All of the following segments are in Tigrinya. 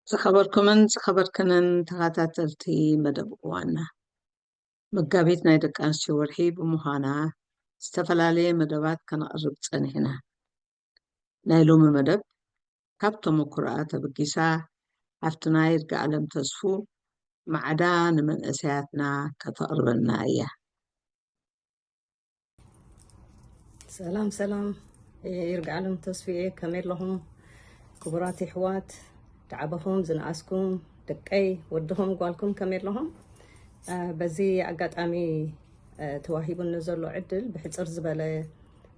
ዝኸበርኩምን ዝኸበርክንን ተኸታተልቲ መደብ እዋንና፣ መጋቢት ናይ ደቂ ኣንስትዮ ወርሒ ብምዃና ዝተፈላለየ መደባት ከነቕርብ ጸኒሕና። ናይ ሎሚ መደብ ካብ ተመኩሮኣ ተበጊሳ ሓፍትና ይርጋኣለም ተስፉ ማዕዳ ንመንእሰያትና ከተቕርበልና እያ። ሰላም ሰላም፣ ይርጋዓለም ተስፍኤ፣ ከመይ ኣለኹም ክቡራት ይሕዋት? ዳዕበኹም ዝነኣስኩም ደቀይ፣ ወድኹም ጓልኩም ከመይ ኣለኹም? በዚ ኣጋጣሚ ተዋሂቡኒ ዘሎ ዕድል ብሕፅር ዝበለ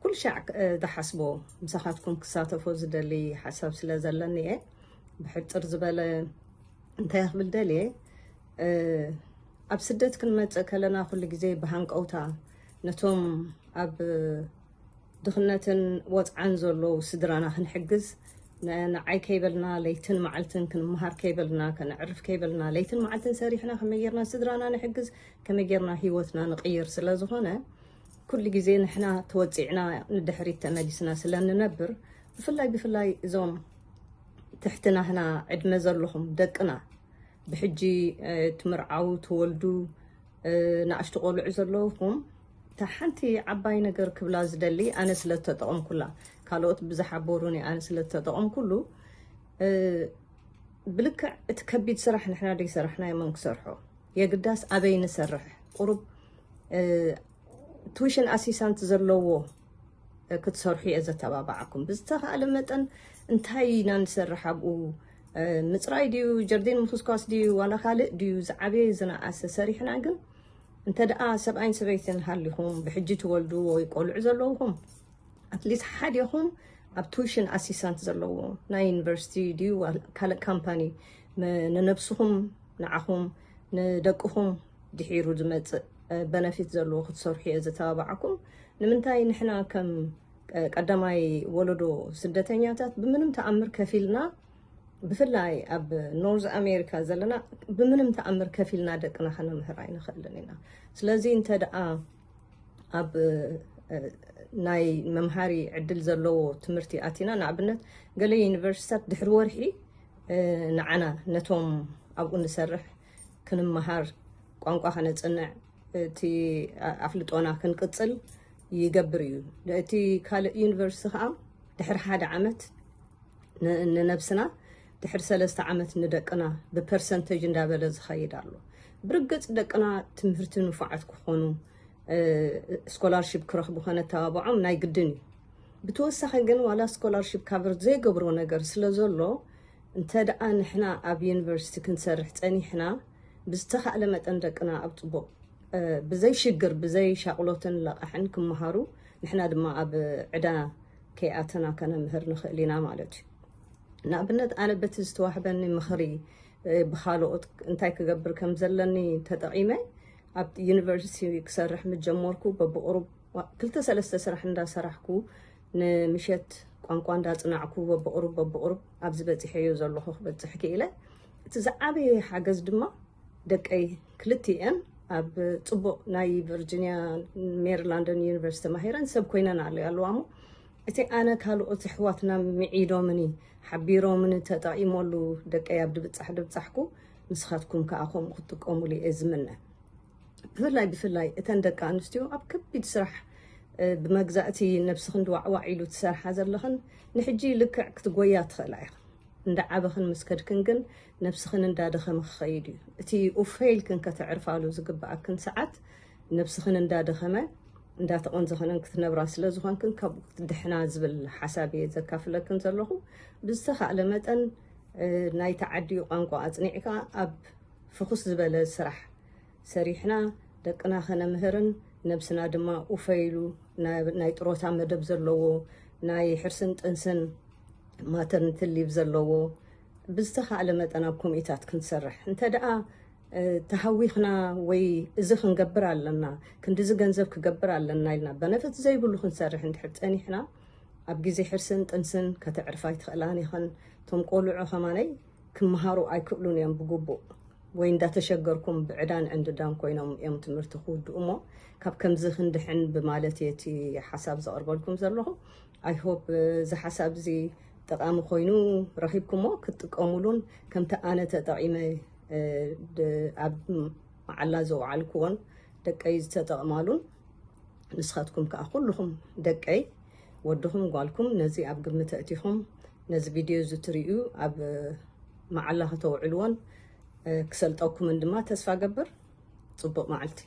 ኩሉ ሻዕ ዝሓስቦ ምሳኻትኩም ክሳተፎ ዝደሊ ሓሳብ ስለ ዘለኒ እየ። ብሕፅር ዝበለ እንታይ ክብል ደልየ፣ ኣብ ስደት ክንመፅእ ከለና ኩሉ ግዜ ብሃንቀውታ ነቶም ኣብ ድኽነትን ወፅዓን ዘለዉ ስድራና ክንሕግዝ፣ ንዓይ ከይበልና ለይትን መዓልትን ክንመሃር ከይበልና ከነዕርፍ ከይበልና ለይትን መዓልትን ሰሪሕና ከመይ ጌርና ስድራና ንሕግዝ፣ ከመይ ጌርና ህይወትና ንቕይር ስለ ዝኾነ ኩሉ ግዜ ንሕና ተወፂዕና ንድሕሪት ተመሊስና ስለ ንነብር፣ ብፍላይ ብፍላይ እዞም ትሕቲ ናህና ዕድመ ዘለኹም ደቅና ብሕጂ ትምርዓዉ ትወልዱ ንኣሽቱ ቆልዑ ዘለውኹም፣ እታ ሓንቲ ዓባይ ነገር ክብላ ዝደሊ፣ ኣነ ስለ እተጠቐምኩላ፣ ካልኦት ብዝሓበሩኒ፣ ኣነ ስለ እተጠቐምኩሉ፣ ብልክዕ እቲ ከቢድ ስራሕ ንሕና ደይሰራሕናዮ መን ክሰርሖ? የግዳስ ኣበይ ንሰርሕ? ቁሩብ ቱዊሽን ኣሲሳንት ዘለዎ ክትሰርሑ እየ ዘተባብዓኩም። ብዝተኻእለ መጠን እንታይ ኢና ንሰርሕ ኣብኡ? ምፅራይ ድዩ፣ ጀርዲን ምኹስኳስ ድዩ፣ ዋላ ካልእ ድዩ፣ ዝዓበየ ዝነኣሰ ሰሪሕና ግን እንተ ደኣ ሰብኣይን ሰበይትን ሃሊኹም ብሕጂ ትወልዱ ወይ ቆልዑ ዘለውኹም ኣትሊስት ሓዲኹም ኣብ ቱዊሽን ኣሲሳንት ዘለዎ ናይ ዩኒቨርሲቲ ድዩ ካልእ ካምፓኒ ንነብስኹም ንዓኹም ንደቅኹም ድሒሩ ዝመፅእ በነፊት ዘለዎ ክትሰርሑ እየ ዘተባብዓኩም። ንምንታይ ንሕና ከም ቀዳማይ ወለዶ ስደተኛታት ብምንም ተኣምር ከፊልና ብፍላይ ኣብ ኖርዝ ኣሜሪካ ዘለና ብምንም ተኣምር ከፊልና ደቅና ከነምህር ኣይንኽእልን ኢና። ስለዚ እንተ ደኣ ኣብ ናይ መምሃሪ ዕድል ዘለዎ ትምህርቲ ኣቲና፣ ንኣብነት ገለ ዩኒቨርሲታት ድሕሪ ወርሒ ንዓና ነቶም ኣብኡ ንሰርሕ ክንመሃር ቋንቋ ከነፅንዕ እቲ ኣፍልጦና ክንቅፅል ይገብር እዩ። እቲ ካልእ ዩኒቨርሲቲ ከዓ ድሕሪ ሓደ ዓመት ንነብስና ድሕሪ ሰለስተ ዓመት ንደቅና ብፐርሰንተጅ እንዳበለ ዝኸይድ ኣሎ። ብርግፅ ደቅና ትምህርቲ ንፉዓት ክኾኑ ስኮላርሽፕ ክረኽቡ ከነተባብዖም ናይ ግድን እዩ። ብተወሳኺ ግን ዋላ ስኮላርሽፕ ካቨር ዘይገብሮ ነገር ስለ ዘሎ እንተ ደኣ ንሕና ኣብ ዩኒቨርሲቲ ክንሰርሕ ጸኒሕና ብዝተኻእለ መጠን ደቅና ኣብ ጽቡቕ ብዘይ ሽግር ብዘይ ሻቕሎትን ለቓሕን ክመሃሩ ንሕና ድማ ኣብ ዕዳ ከይኣተና ከነምህር ንኽእል ኢና ማለት እዩ። ንኣብነት ኣነ በቲ ዝተዋህበኒ ምኽሪ ብኻልኦት እንታይ ክገብር ከም ዘለኒ ተጠቒመ ኣብ ዩኒቨርሲቲ ክሰርሕ ምስ ጀመርኩ በብቕሩብ ክልተ ሰለስተ ስራሕ እንዳሰራሕኩ ንምሸት ቋንቋ እንዳጽናዕኩ በብቕሩብ በብቕሩብ ኣብዚ በጺሐዮ ዘለኹ ክበጽሕ ክኢለ። እቲ ዝዓበየ ሓገዝ ድማ ደቀይ ክልቲኤን ኣብ ጽቡቕ ናይ ቨርጂኒያ ሜሪላንድን ዩኒቨርሲቲ ተማሂረን ሰብ ኮይነን ኣለዋ እሞ እቲ ኣነ ካልኦት ኣሕዋትና ምዒዶምኒ ሓቢሮምኒ ተጠቒመሉ ደቀይ ኣብ ድብጻሕ ድብጻሕኩ ንስኻትኩም ከኣ ከምኡ ክትጥቀሙሉ እየ ዝምነ። ብፍላይ ብፍላይ እተን ደቂ ኣንስትዮ ኣብ ከቢድ ስራሕ ብመግዛእቲ ነብስኽን ድዋዕዋዕ ኢሉ ትሰርሓ ዘለኽን ንሕጂ ልክዕ ክትጎያ ትኽእላ ኢኽን። እንዳዓበኽን ምስ ከድክን ግን ነብስኽን እንዳደኸመ ክኸይድ እዩ። እቲ ኡፈ ኢልክን ከተዕርፋሉ ዝግብኣክን ሰዓት ነብስኽን እንዳደኸመ እንዳተቐንዘኽንን ክትነብራ ስለ ዝኾንክን ካብኡ ክትድሕና ዝብል ሓሳብ እየ ዘካፍለክን ዘለኹ። ብዝተኻእለ መጠን ናይ ተዓዲኡ ቋንቋ ኣጽኒዕካ ኣብ ፍኹስ ዝበለ ስራሕ ሰሪሕና ደቅና ከነምህርን ነብስና ድማ ኡፈ ኢሉ ናይ ጥሮታ መደብ ዘለዎ ናይ ሕርስን ጥንስን ማተርኒቲ ሊቭ ዘለዎ ብዝተኻእለ መጠን ኣብ ኮሚታት ክንሰርሕ እንተ ደኣ ተሃዊኽና ወይ እዚ ክንገብር ኣለና ክንዲዚ ገንዘብ ክገብር ኣለና ኢልና በነፍት ዘይብሉ ክንሰርሕ እንድሕር ፀኒሕና ኣብ ግዜ ሕርስን ጥንስን ከተዕርፋ ኣይትኽእላን ኢኽን። እቶም ቆልዑ ከማነይ ክመሃሩ ኣይክእሉን እዮም ብግቡእ ወይ እንዳተሸገርኩም ብዕዳን ዕንድዳን ኮይኖም እዮም ትምህርቲ ክውድኡ እሞ ካብ ከምዚ ክንድሕን ብማለት እየ እቲ ሓሳብ ዘቕርበልኩም ዘለኹ። I hope እዚ ሓሳብ እዚ ጠቓሚ ኮይኑ ረኺብኩሞ ክትጥቀሙሉን ከምቲ ኣነ ተጠቒመ ኣብ መዓላ ዘውዓልክዎን ደቀይ ዝተጠቕማሉን ንስኻትኩም ከዓ ኩልኹም ደቀይ ወድኹም ጓልኩም ነዚ ኣብ ግምት ኣእቲኹም ነዚ ቪድዮ እዚ ትርእዩ ኣብ መዓላ ከተውዕልዎን ክሰልጠኩምን ድማ ተስፋ ገብር። ፅቡቕ መዓልቲ።